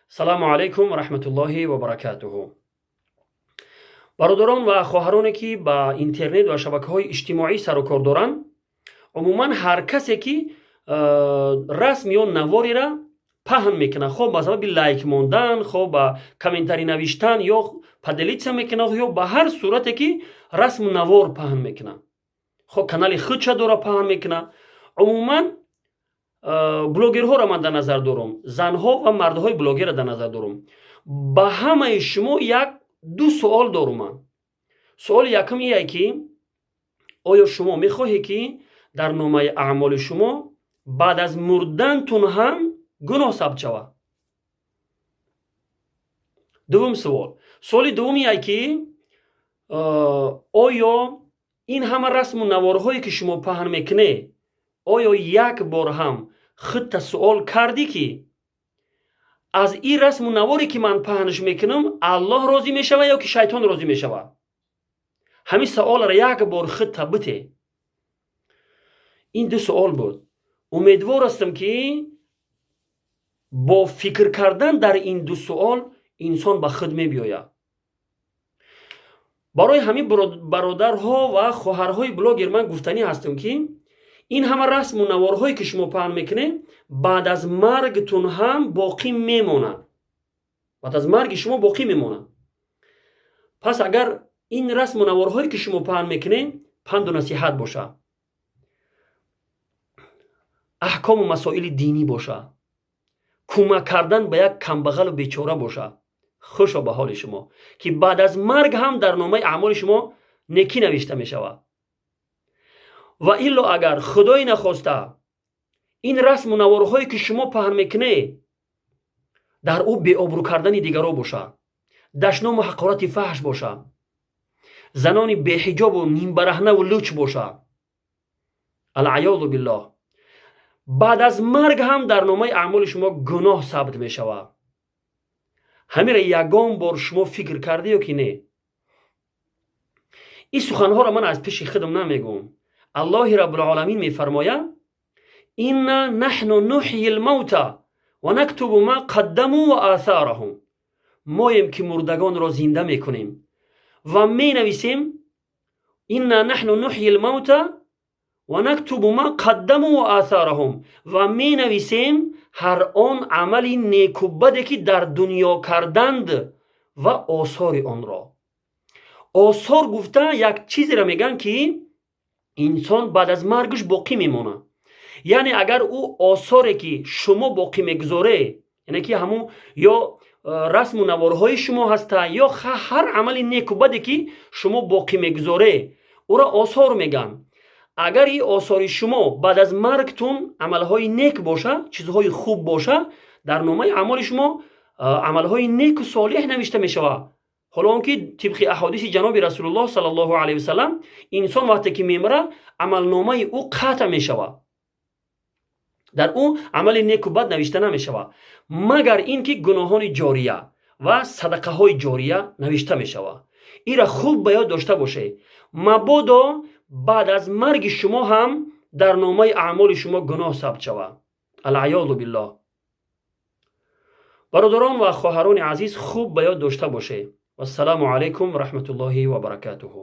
Салому алайкум ва раҳматуллоҳи ва баракатуҳу. Бародарон ва хоҳароне, ки ба интернет ва шабакаҳои иҷтимоӣ сару кор доранд, умуман ҳар касе, ки расм ё наворера паҳн мекунад, хоб ба сабаби лайк мондан, хоб ба комментарий навиштан ё поделиться мекунад, ё ба ҳар сурате ки расму навор паҳн мекунад, хоб канали худша дора паҳн мекунад, умуман блогерҳоро ман дар назар дорам, занҳо ва мардҳои блогерро дар назар дорам. Ба ҳамаи шумо як ду суол дорум ман. Суоли якум ие, ки оё шумо мехоҳед, ки дар номаи аъмоли шумо баъд аз мурдантун ҳам гуноҳ сабт шавад? Дуввум суол, суоли дуввум ие, ки оё ин ҳама расму наворҳое, ки шумо паҳн мекунед, оё як бор ҳам худта суол кардӣ, ки аз ин расму наворе, ки ман паҳнш мекунам, Аллоҳ розӣ мешавад ё ки шайтон розӣ мешавад? Ҳамин саволро як бор худта бите. Ин ду суол буд. Умедвор ҳастам, ки бо фикр кардан дар ин ду суол инсон ба худ мебиёяд. Барои ҳамин, бародарҳо ва хоҳарҳои блогер, ман гуфтанӣ ҳастам, ки ин ҳама расму наворҳое, ки шумо паҳн мекунед, баъд аз маргтун ҳам боқӣ мемонад, баъд аз марги шумо боқӣ мемонад. Пас агар ин расму наворҳое, ки шумо паҳн мекунед, панду насиҳат бошад, аҳкому масоили динӣ бошад, кӯмак кардан ба як камбағалу бечора бошад, хушо ба ҳоли шумо, ки баъд аз марг ҳам дар номаи аъмоли шумо некӣ навишта мешавад. Ва илло, агар худои нахоста ин расму наворҳое, ки шумо паҳн мекунед, дар ӯ беобрӯ кардани дигарро бошад, дашному ҳақорати фаҳш бошад, занони беҳиҷобу нимбараҳнаву луч бошад, алъаёзу биллоҳ, баъд аз марг ҳам дар номаи аъмоли шумо гуноҳ сабт мешавад. Ҳамира ягон бор шумо фикр кардӣ ё ки не? Ин суханҳоро ман аз пеши худам намегӯм. Аллоҳи раббулоламин мефармояд: «Инна наҳну нуҳйи лмавта ва нактубу ма қаддаму ва осораҳум». Моем, ки мурдагонро зинда мекунем ва менависем. «Инна наҳну нуҳйи лмавта ва нактубу ма қаддаму ва осораҳум», ва менависем ҳар он амали неку баде, ки дар дунё карданд, ва осори онро. Осор гуфта як чизеро мегӯянд, ки инсон баъд аз маргаш боқӣ мемонад. Яъне агар ӯ осоре, ки шумо боқӣ мегузоре, яъне ки ҳамун ё расму наворҳои шумо ҳаста, ё ҳар амали неку баде, ки шумо боқӣ мегузоре, ӯро осор мегӯянд. Агар ин осори шумо баъд аз маргтун амалҳои нек боша, чизҳои хуб боша, дар номаи аъмоли шумо амалҳои неку солеҳ навишта мешавад. Ҳоло он ки тибқи аҳодиси ҷаноби Расулуллоҳ саллаллоҳу алайҳи васалам, инсон вақте ки мемира, амалномаи ӯ қатъ мешавад, дар ӯ амали неку бад навишта намешавад, магар ин ки гуноҳони ҷория ва садақаҳои ҷория навишта мешавад. Ира хуб ба ёд дошта бошед, мабодо баъд аз марги шумо ҳам дар номаи аъмоли шумо гуноҳ сабт шавад, алъаёзу биллоҳ. Бародарон ва хоҳарони азиз, хуб ба ёд дошта бошед. Вассалому алайкум ва раҳматуллоҳи ва баракатуҳу.